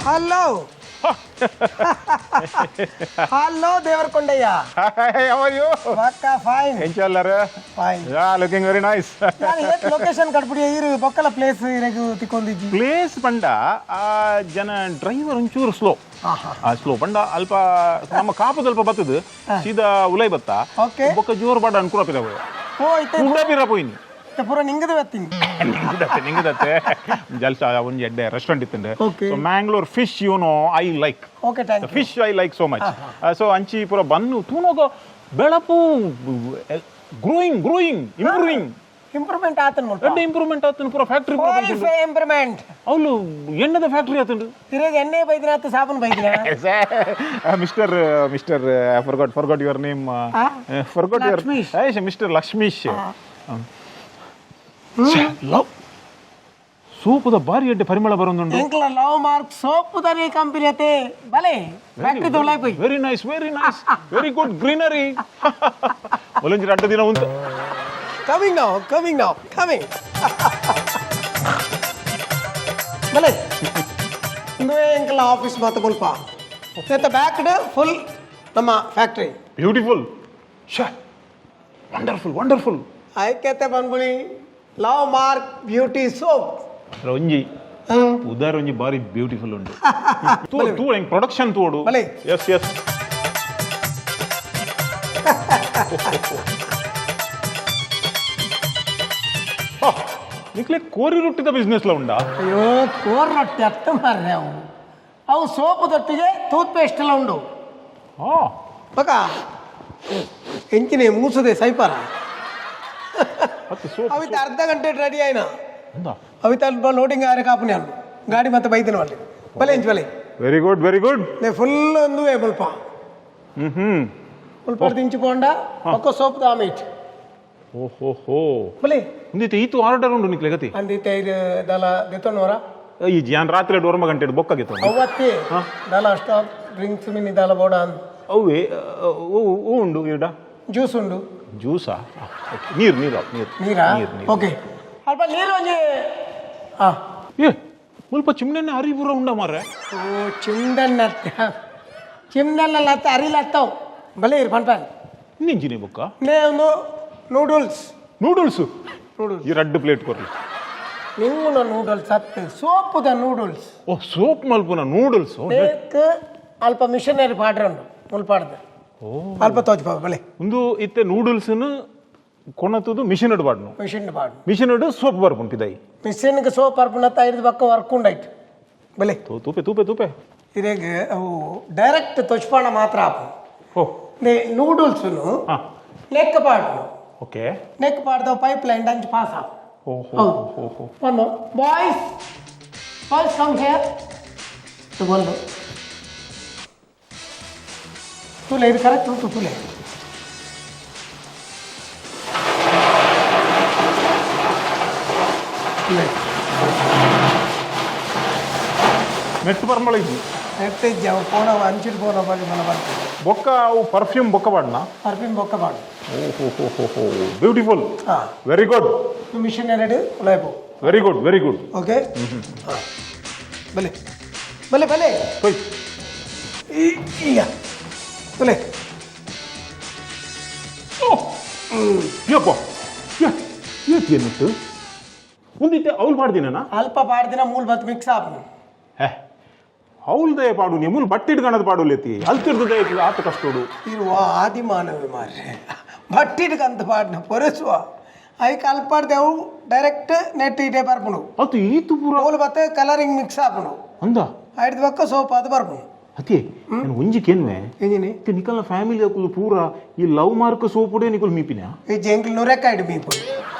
Hello hello ದೇವರಕೊಂಡಯ್ಯ. Hi, how are you? ಪಕ್ಕ fine. ಎಂಚಲ್ಲರ್? Fine. Yeah, looking very nice. ನಾನು ಏತ್ location ಕಟ್ಬಿಡಿ ಇರು ಬೊಕ್ಕಲ place ಇರೆಗು ತಿಕ್ಕೊಂದಿಜ್ಜಿ. Place ಪಂಡ ಆ ಜನ ಡ್ರೈವರ್ ಒಂಚೂರು ಸ್ಲೋ. ಆ ಸ್ಲೋ ಪಂಡ ಅಲ್ಪ ನಮ್ಮ ಕಾಪು ಸ್ವಲ್ಪ ಬತ್ತದು ಸೀದಾ ಉಲೈ ಬತ್ತ. ಬೊಕ್ಕ ಜೋರು ಬಾಡ ಅನ್ಕೂರ ಪಿರ. ಓ ಇತ್ತೆ ಕುಡ ಪಿರ ಪೋಯಿನಿ. ಇತ್ತೆ ಪೂರ ನಿಂಗದ ಬತ್ತೀನಿ. ನಿಂಗದತ್ತೆ ನಿಂಗದತ್ತೆ ಜಲ್ಸ ಒಂಜಿ ಎಡ್ಡೆ restaurant ಇತ್ತಂಡೆ. So Mangalore fish, you know, I like. Okay, thank you. Fish I like so much. So ಅಂಚಿ ಪೂರ ಬನ್ನು ತೂನೋಗ ಬೆಳಪು growing growing improving. Improvement ಆತನ್ ಮುಲ್ಪ. ಎಡ್ಡೆ ಇಂಪ್ರೂವ್ಮೆಂಟ್ ಆತನ ಪೂರ ಫ್ಯಾಕ್ಟ್ರಿ ಪೂರ. Qualify improvement. ಅವಳು ಎಣ್ಣೆದ ಫ್ಯಾಕ್ಟ್ರಿ ಆತಂಡು. ತಿರುಗಿ ಎಣ್ಣೆ ಬೈದಿನ ಆತ ಸಾಬೂನ್ ಬೈದಿನ. Mister mister forgot your name. Forgot your Lakshmish. Mister Lakshmish. Love ಸೋಪದ ಬಾರಿ ಎಡ್ಡೆ ಪರಿಮಳ ಬರೋದುಂಡು. ಎಂಕ್ಲ love mark soap ದಾರಿ ಕಂಪನಿ ಅತೆ ಬಲೆ ಫ್ಯಾಕ್ಟ್ರಿ ದೊಲಾಯ್ ಪೋಯಿ. Very nice, very nice, very good greenery. ಒಲಂಜಿ ಅಡ್ಡ ದಿನ ಉಂಟು. Coming now, coming now, coming. ಬಲೆ ಇಂದುವೇ ಎಂಕ್ಲ ಆಫೀಸ್ ಮಾತ ಮುಲ್ಪ ನೆತ್ತ ಬ್ಯಾಕ್ಡ್ ಫುಲ್ ನಮ್ಮ factory. Beautiful, wonderful, wonderful. ಐಕ್ಯತೆ ಬಂದ್ಬಿಡಿ love mark beauty soap. ಒಂಜಿ ಉದಾರ ಒಂಜಿ ಬಾರಿ ಬ್ಯೂಟಿಫುಲ್ ಉಂಟು. ತೂ ತೂ ಹೆಂಗ್ ಪ್ರೊಡಕ್ಷನ್ ತೋಡು. ಬಲೆ. ಎಸ್ ಎಸ್ ನಿಕ್ಲೆ ಕೋರಿ ರೊಟ್ಟಿದ ಬಿಸ್ನೆಸ್ ಲ ಉಂಡಾ? ಅಯ್ಯೋ, ಕೋರ್ ರೊಟ್ಟಿ ಅತ್ತ ಮಾರ್ರೆ. ಅವು ಅವು ಸೋಪು ದೊಟ್ಟಿಗೆ ಟೂತ್ ಪೇಸ್ಟ್ ಎಲ್ಲ ಉಂಡು. ಬಕ ಎಂಚಿನೆ ಮೂಸದೆ ಸೈಪಾರ. ಮತ್ತೆ ಸೋಪ್? ಅವಿತ ಅರ್ಧ ಗಂಟೆ ರೆಡಿ ಆಯ್ನ. ಉಂದಾ? ಅವಿತ ಅಲ್ಪ ಲೋಡಿಂಗ್ ಆರೆ ಕಾಪುನಿ ಅಲ್ಲು ಗಾಡಿ ಮತ್ತೆ ಬೈದಿನ ಅಲ್ಲಿ. ಬಲೆ ಎಂಚ್ ಬಲೆ. Very good, very good. ನೇ ಫುಲ್ ಒಂದುವೇ ಮುಲ್ಪ. ಹ್ಮ್ ಹ್ಮ್ ಮುಲ್ಪ ದಿಂಚು ಪೋಂಡ ಒಕ್ಕ ಸೋಪ್ ದಾಮೀಟ್. ಓಹೋ ಹೋ. ಬಲೆ. ಉಂದಿತ್ತೆ ಈತು ಆರ್ಡರ್ ಉಂಡು ನಿಕ್ಲೆ ಗತಿ. ಅಂದಿತ್ತೆ ಇದು ದಲ ದೆತ್ತೊನ್ನೋರ. ಈ ಜಿಯಾನ್ ರಾತ್ರಿ ಡೋರ್ಮ ಗಂಟೆ ಬೊಕ್ಕಗಿತ್ತು. ಅವತ್ತಿ ದಲ ಸ್ಟಾಕ್ ಡ್ರಿಂಕ್ಸ್ ಮಿನಿ ದಲ ಬೋಡ. ಅವೇ ಓ ಉಂಡು ಈಡ? ಜ್ಯೂಸ್ ಉಂಡು. ಜ್ಯೂಸಾ? ನೀರು ನೀರು ನೀರು. ನೀರಾ? ನೀರು ನೀರು. ಓಕೆ, ಅಲ್ಪ ನೀರು ಒಂಜಿ ಹಾಂ. ಏ ಮುಲ್ಪ ಚಿಮ್ನೆ ಅರಿ ಪೂರ ಉಂಡ ಮಾರ್ರೆ. ಓ ಚಿಮ್ದನ್ನ ಚಿಮ್ದನ್ನಲ್ಲ ಅತ್ತ ಅರಿಲತ್ತವ್ ಬಲೆ ಇರು ಪನ್ಪನ್. ನಿಂಜಿನಿ ಬೊಕ್ಕ? ನೇ ಒಂದು noodles. Noodles. Noodles. ಈ ರಡ್ಡು ಪ್ಲೇಟ್ ಕೊರ್ಲಿ. ನಿಂಗುನ ನೂಡಲ್ಸ್ ಅತ್ತು ಸೋಪುದ ನೂಡಲ್ಸ್. ಓ ಸೋಪ್ ಮಲ್ಪುನ ನೂಡಲ್ಸ್. ಬೇಕ್ ಅಲ್ಪ ಮಿಷನರಿ ಪಾಡ್ರೆ ಉಂಡು ಮುಲ್ಪಾಡ್ದು ಅಲ್ಪ ತೋಚ್ ಪಾಪ ಬಲೆ. ಒಂದು ಇತ್ತೆ ನೂಡಲ್ಸ್ ಕೊಣತದು ಮಿಷಿನ್ ಪಾಡ್ನು. ಮಿಷಿನ್ ಪಾಡು. ಮಿಷಿನ್ ಸೋಪ್ ಬರ್ಪುಂಡು ಪಿದೈ. ಮಿಷಿನ್ಗೆ ಸೋಪ್ ಅರ್ಪುನತ್ತ ಐದು ಪಕ್ಕ ವರ್ಕ್ ಉಂಡಾಯ್ತು ಬಲೆ. ತೂಪೆ ತೂಪೆ ತೂಪೆ. ಇದೇಗ ಅವು ಡೈರೆಕ್ಟ್ ತೊಚ್ಪಾಣ ಮಾತ್ರ ಆಪು. ಓ. ನೇ ನೂಡಲ್ಸ್ನು ನೆಕ್ ಪಾಡ್ನು. ನೆಕ್ ಪಾಡ್ದವು ಪೈಪ್ ಲೈನ್ ಅಂಚ್ ಪಾಸ್ ಆಪು. ಓ ಹೋ. ಹೌದು. ಹೋ ಹೋ. One more. Boys, boys, come here. ತಗೊಂಡು ತೂಲೆ ಇದು ಕರೆಕ್ಟ್ ಉಂಟು ತೂಲೆ. ತೂಲೆ. ಮೆಟ್ಟು ಪರ್ಮಳ ಇದ್ದು. ನೆಟ್ಟಿಜ್ಜಿ ಅವು ಪೋನ ಹಂಚಿಟ್ಟು ಪೋನ ಬಗ್ಗೆ ಮನ ಬರ್ತದೆ. ಬೊಕ್ಕ ಅವು ಪರ್ಫ್ಯೂಮ್ ಬೊಕ್ಕ ಪಾಡ್ನ. ಪರ್ಫ್ಯೂಮ್ ಬೊಕ್ಕ ಪಾಡು. ಓ ಹೋ ಹೋ ಹೋ ಹೋ, ಬ್ಯೂಟಿಫುಲ್. ಹಾಂ. Very good. Mission ಎರಡು ಉಲಾಯ್ಬು. Very good, very good. Okay, ಹಾಂ ಬಲೆ ಬಲೆ ಬಲೆ. ಹೋಯ್. ಈಗ ಬಲೆ. ಓ ಯಪ್ಪ, ಏತಿ ಏನಿತ್ತು ಒಂದಿತ್ತೆ ಅವ್ಲು ಮಾಡ್ದಿನ. ಅಲ್ಪ ಪಾಡ್ದಿನ ಮೂಲ ಬತ್ ಮಿಕ್ಸ್ ಆಪು. ಹೇ ಅವ್ಲ್ದೇ ಪಾಡು ನೀ ಮೂಲ ಬಟ್ಟಿ ಹಿಡ್ಕಣದ ಪಾಡು ಲೇತಿ ಅಲ್ತಿರ್ದದೇ ಆತ ಕಷ್ಟೋಡು. ಇರುವ ಆದಿಮಾನವ ಮಾರ್ರೆ ಬಟ್ಟಿಡ್ಕಂತ ಪಾಡ್ನ ಪೊರೆಸುವ ಐಕ್ ಅಲ್ಪಾಡ್ದೆವು ಡೈರೆಕ್ಟ್ ನೆಟ್ ಇಟೇ ಬರ್ಪುಂಡು. ಅದು ಈತು ಪೂರ. ಮೂಲ ಬತ್ತ ಕಲರಿಂಗ್ ಮಿಕ್ಸ್ ಆಪುಂಡು. ಅಂದ. ಐಡ್ದು ಬಕ್ಕ ಸೋಪ್ ಅದು ಬರ್ಪುಂಡು. ಅತಿ ನಾನು ಒಂಜಿ ಕೇನ್ವೆ. ಎಂಜಿನಿ? ಇತ್ತೆ ನಿಕಲ್ನ ಫ್ಯಾಮಿಲಿ ಅಕುಲು ಪೂರ ಈ ಲವ್ ಮಾರ್ಕ್ ಸೋಪುಡೆ ನಿಕುಲು ಮೀಪಿನ? ಈ ಜಂಕ್ಲ್ ನೂರೆಕ್ಕ ಇಡು ಮೀಪು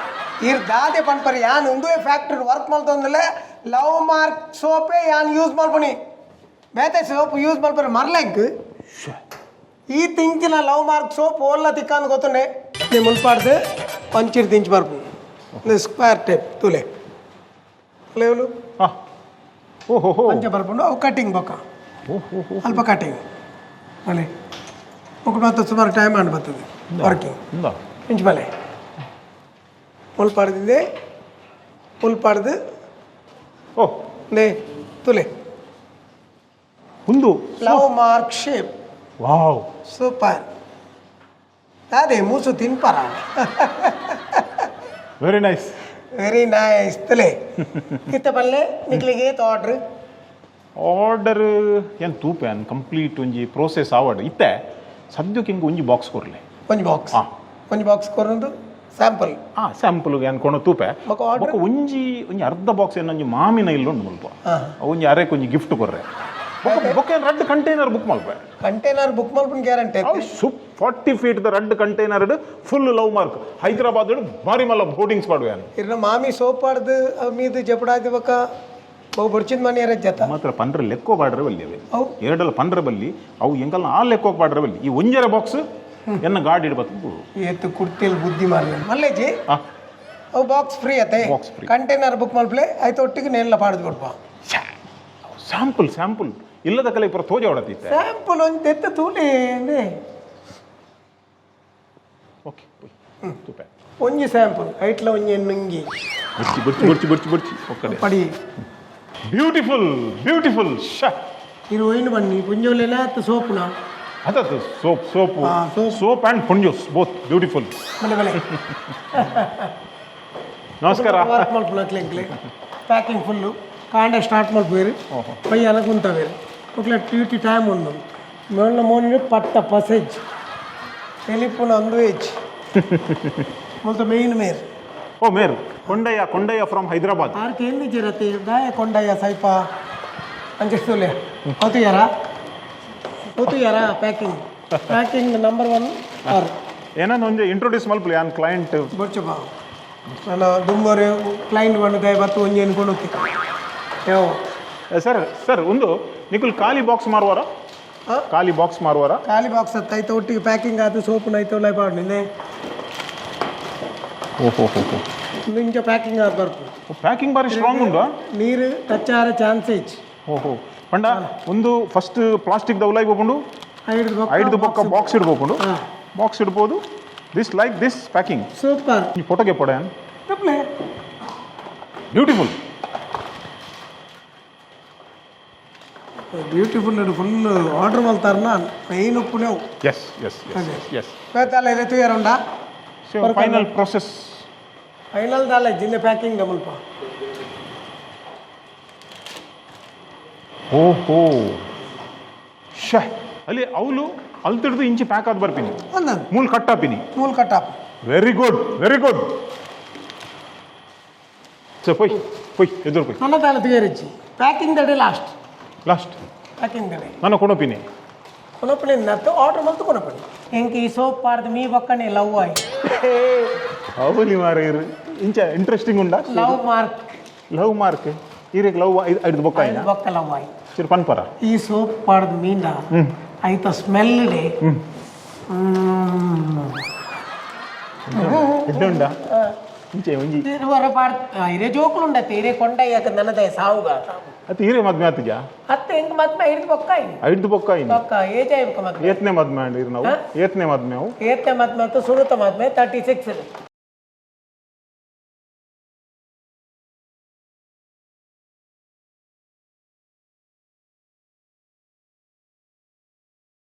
ಈರ್ ದಾದೆ ಪನ್ಪರಿ ಯಾನ್ ಉಂದುವೆ ಫ್ಯಾಕ್ಟ್ರಿ ವರ್ಕ್ ಮಲ್ತೊಂದಲೆ ಲವ್ ಮಾರ್ಕ್ ಸೋಪೇ ಯಾನ್ ಯೂಸ್ ಮಲ್ಪುನಿ ಬೇತೆ ಸೋಪ್ ಯೂಸ್ ಮಲ್ಪರಿ ಮರ್ಲೆಂಕ್ ಈ ತಿಂಚಿನ love mark soap ಓಲ್ಲ ತಿಕ್ಕಂದು ಗೊತ್ತುಂಡೆ ನೀ ಮುಲ್ಪಾಡ್ದು ಒಂಚಿರು ತಿಂಚು ಬರ್ಪುಂಡು ಸ್ಕ್ವೇರ್ ಟೈಪ್ ತೂಲೆ ಲೇವಲು. ಹಾ ಓಹೋ ಹೋ. ಅಂಚೆ ಬರ್ಪುಂಡು ಅವು ಕಟಿಂಗ್ ಬೊಕ್ಕ. ಓಹೋ ಹೋ. ಅಲ್ಪ ಕಟಿಂಗ್ ಮಳೆ ಒಕ್ಕ ಮತ್ತೆ ಸುಮಾರು ಟೈಮ್ ಆಂಡ್ ಬರ್ತದೆ ವರ್ಕಿಂಗ್. ಇಂದ. ಇಂಚ್ ಬಲೆ ಮುಲ್ಪಾಡ್ದಿದ್ದೆ ಮುಲ್ಪಾಡ್ದು. ಓ. ನೇ ತುಲೆ. ಒಂದು Love mark shape. Wow. Super. ಅದೇ ಮೂಸು ತಿನ್ಪಾರ. Very nice. Very nice. ತುಲೆ ಕಿತ್ತ ಪಲ್ಲೆ ನಿಕ್ಲಿಗೆ ಏತ್ ಆರ್ಡ್ರ್? ಆರ್ಡರ್ ಏನು ತೂಪೆ ಅನ್ ಕಂಪ್ಲೀಟ್ ಒಂಜಿ ಪ್ರೋಸೆಸ್ ಆವಡ್ ಇತ್ತೆ ಸದ್ಯಕ್ಕೆ ಹಿಂಗೆ ಒಂಜಿ ಬಾಕ್ಸ್ ಕೊರ್ಲೆ. ಒಂಜಿ ಬಾಕ್ಸ್? ಆ. ಒಂಜಿ ಬಾಕ್ಸ್ ಕೊರೊಂದು ಸ್ಯಾಂಪಲ್. ಆ ಸ್ಯಾಂಪಲ್ ಏನ್ ಕೊಣ ತೂಪೆ. ಬೊಕ order? ಬೊಕ ಒಂಜಿ ಒಂಜಿ ಅರ್ಧ ಬಾಕ್ಸ್ ಏನು ಒಂಜಿ ಮಾಮಿನ ಇಲ್ಲ ಉಂಡು ಮುಲ್ಪ. ಅವು ಒಂಜಿ ಅರೆಕ್ ಒಂಜಿ ಗಿಫ್ಟ್ ಕೊರ್ರೆ. ಬೊಕ ಬೊಕ ಏನ್ ರಡ್ಡ್ ಕಂಟೈನರ್ ಬುಕ್ ಮಲ್ಪೆ. ಕಂಟೈನರ್ ಬುಕ್ ಮಲ್ಪುನ ಗ್ಯಾರಂಟಿ. ಅವು ಸುಪ್ 40 ಫೀಟ್ ದ ರಡ್ಡ್ container full love mark. Hyderabad ಬಾರಿ ಮಲ್ಲ ಹೋರ್ಡಿಂಗ್ಸ್ ಪಾಡುವೆ. ಇರ್ನ ಮಾಮಿ ಸೋಪಾಡ್ದು ಮೀದು ಜಪಡಾದಿ ಬೊಕ ಬಹು ಬೊಡ್ಚಿನ ಮನೆಯರ ಜತ. ಮಾತ್ರ ಪಂಡ್ರೆ ಲೆಕ್ಕೋ ಬಾಡ್ರೆ ಬಲ್ಲಿ ಅವೆ. ಅವು? ಎರಡಲ್ಲ ಪಂಡ್ರೆ ಬಲ್ಲಿ ಅವು ಎಂಕಲ್ನ ಆ ಲೆಕ್ಕೋ ಬಾಡ್ರೆ ಬಲ್ಲಿ ಈ ಒಂಜರೆ ಬಾಕ್ಸ್ ಎನ್ನ ಗಾಡಿ ಇಡ್ಬತ್ತು. ಏತು ಕುರ್ತಿಲ್ ಬುದ್ಧಿ ಮಾರ್ಲೆ ಮಲ್ಲೇಜಿ. ಆ. ಅವು ಬಾಕ್ಸ್ ಫ್ರೀ ಅತ್ತೆ? Box free. Container book ಮಲ್ಪಲೆ ಆಯ್ತು, ಒಟ್ಟಿಗೆ ನೆಲ್ಲ ಪಾಡ್ದು ಕೊಡ್ಪ. ಸ್ಯಾಂಪಲ್ ಸ್ಯಾಂಪಲ್ ಇಲ್ಲದ ಕಲೆ ಪುರ ತೋಜ ಹೊಡತಿತ್ತೆ. ಸ್ಯಾಂಪಲ್ ಒಂಜಿ ದೆತ್ತ ತೂಲೆ ಅಂದೆ. ಓಕೆ, ತೂಪೆ. ಒಂಜಿ ಸ್ಯಾಂಪಲ್ ಐಟ್ಲ ಒಂಜಿ ನುಂಗಿ. ಬುರ್ಚಿ ಬುರ್ಚಿ ಬುರ್ಚಿ ಬುರ್ಚಿ ಬುರ್ಚಿ ಒಕ್ಕಡೆ. ಪಡಿ. ಬ್ಯೂಟಿಫುಲ್ ಬ್ಯೂಟಿಫುಲ್ ಶ. ಇರು ಒಯ್ನು ಬನ್ನಿ ಪುಂಜೋಲೆನ ಅತ್ತ ಸೋಪುನ? ಅದದು ಸೋಪ್ ಸೋಪು. ಹಾ, soap. Soap and ಪುಂಜೋಸ್ both beautiful. ಬಲೆ ಬಲೆ. ನಮಸ್ಕಾರ. ವರ್ಕ್ ಮಲ್ಪುನ ಕ್ಲಿಂಕ್ಲೆ ಪ್ಯಾಕಿಂಗ್ ಫುಲ್ಲು ಕಾಂಡೆ ಸ್ಟಾರ್ಟ್ ಮಲ್ಪುವೇರು, ಪಯ್ಯನ ಕುಂತವೇರು. ಒಕ್ಲೆ ಡ್ಯೂಟಿ ಟೈಮ್ ಉಂಡು. ಮೇಳ್ನ ಮೋನಿನ ಪಟ್ಟ ಪಸೇಜ್ ಟೆಲಿಫೋನ್ ಒಂದು ಏಜ್ ಮುಲ್ತ ಮೇಯ್ನ್ ಮೇರ್. ಓ ಮೇರ್ ಕೊಂಡಯ್ಯ, ಕೊಂಡಯ್ಯ ಫ್ರಮ್ ಹೈದರಾಬಾದ್. ಆರ್ ಕೇಂದ್ರ ಜರತೆ ದಾಯ Kondaiah ಸೈಪ ಅಂಚಸ್ತುಲೆ ಹೋತುಯಾರ ಹೋತುಯಾರ packing packing number 1 R. ಏನನ್ನ ಒಂಜಿ ಇಂಟ್ರೊಡ್ಯೂಸ್ ಮಲ್ಪಲಿ ಯಾನ್ ಕ್ಲೈಂಟ್. ಬೊಚ್ಚು ಬಾ, ನಾನು ದುಮ್ಮರು ಕ್ಲೈಂಟ್ ಬಂದು ದಯ ಬತ್ತು ಒಂಜಿ ಅನ್ಕೊಂಡು ಯಾವ. ಸರ್ ಸರ್, ಒಂದು ನಿಕುಲ್ ಖಾಲಿ ಬಾಕ್ಸ್ ಮಾರುವಾರ? ಆ? ಖಾಲಿ ಬಾಕ್ಸ್ ಮಾರುವಾರ? ಖಾಲಿ ಬಾಕ್ಸ್ ಹತ್ತು ಐತೆ, ಒಟ್ಟಿಗೆ ಪ್ಯಾಕಿಂಗ್ ಆಯ್ತು ಸೋಪುನ ಐತೆ ಲೈಫ್ ಆಡ್ನಿಂದೆ. ಓಹೋ ಹೋ. ಇಂಚ ಪ್ಯಾಕಿಂಗ್ ಆದ್ ಬರ್ಪು. ಪ್ಯಾಕಿಂಗ್ ಬಾರಿ ಸ್ಟ್ರಾಂಗ್ ಉಂಡು. ನೀರು ಟಚ್ ಆರ ಚಾನ್ಸ್ ಐಚ್. ಓಹೋ, ಪಂಡ ಒಂದು ಫಸ್ಟ್ ಪ್ಲಾಸ್ಟಿಕ್ ದೌಲಾಯಿ ಹೋಗ್ಕೊಂಡು ಐದು. ಐದು ಬೊಕ್ಕ ಬಾಕ್ಸ್ ಇಡ್ಬೋದು. ಹಾ. ಬಾಕ್ಸ್ ಇಡ್ಬೋದು. This like this packing. Super. ಈ ಫೋಟೋಗೆ ಪೊಡೆ. ತಪ್ಪಲೆ. Beautiful. Beautiful full order ಮಲ್ತಾರನ main ಉಪ್ಪುನೇವು. S S S S. ಬೇತಾಲ ತುಯರುಂಡ. So final process. Final ದಾಲ ಜಿನ್ನೆ ಪ್ಯಾಕಿಂಗ್ ಮುಲ್ಪ. ಓಹೋ ಶ, ಅಲ್ಲಿ ಅವಲು ಅಲ್ತಿಡ್ದು ಇಂಚಿ ಪ್ಯಾಕ್ ಆದ್ ಬರ್ಪಿನಿ. ಒಂದೊಂದು. ಮೂಲ್ ಕಟ್ಟಾಪಿನಿ. ಮೂಲ್ ಕಟ್ಟಾಪ್. Very good, very good. So ಪೊಯ್ ಪೊಯ್ ಎದುರು ಪೊಯ್. ನನ್ನ ತಾಳ ತುಯರಿಚ್ಚಿ ಪ್ಯಾಕಿಂಗ್ ದಡೆ last. Last. Packing ದಡೆ. ನಾನು ಕೊಣಪಿನಿ. ಕೊನಪನಿ ನತ್ತು ಆರ್ಡರ್ ಮಲ್ತು ಕೊನಪನಿ ಎಂಕ್ ಈ ಸೋಪ್ ಪಾಡ್ದು ಮೀ ಬೊಕ್ಕನೆ ಲವ್ ಆಯ್. ಅವಲಿ ಮಾರ ಇಂಚ interesting ಉಂಡಾ? Love mark. Love mark ಈರೆಗ್ love ಐದು ಬೊಕ್ಕ ಆಯ್ನ. ಬೊಕ್ಕ ಲವ್ ಆಯ್. ಚಿರು ಪನ್ಪರ. ಈ ಸೋಪ್ ಪಾಡ್ದು ಮೀನ ಐತ ಸ್ಮೆಲ್ ಡೇ. ಎಡ್ಡೆ ಉಂಡಾ ಇಂಚೆ ಒಂಜಿ? ವರ ಪಾಡ್ ಇರೇ ಜೋಕುಲು ಉಂಡತ್ತೆ ಇರೇ ಕೊಂಡಯ್ಯಕ ನನದೆ ಸಾವುಗ. ಅತ್ತ ಈರೆ ಮದ್ಮೆ ಆತಿಜ? ಅತ್ತೆ ಹೆಂಗ್ ಮದ್ಮೆ ಹಿಡಿದು ಬೊಕ್ಕ ಆಯ್ನಿ. ಐದು ಬೊಕ್ಕ ಆಯ್ನಿ. ಬೊಕ್ಕ ಏಜ್ ಆಯ್ಬೊಕ್ಕ ಮದ್ಮೆ. ಏತ್ನೆ ಮದ್ಮೆ ಆಂಡ್ ಇರ್ ನಾವು? ಏತ್ನೆ ಮದ್ಮೆ ಅವು? ಏತ್ನೆ ಮದ್ಮೆ ಅಂತ ಸುರುತ ಮದ್ಮೆ 36.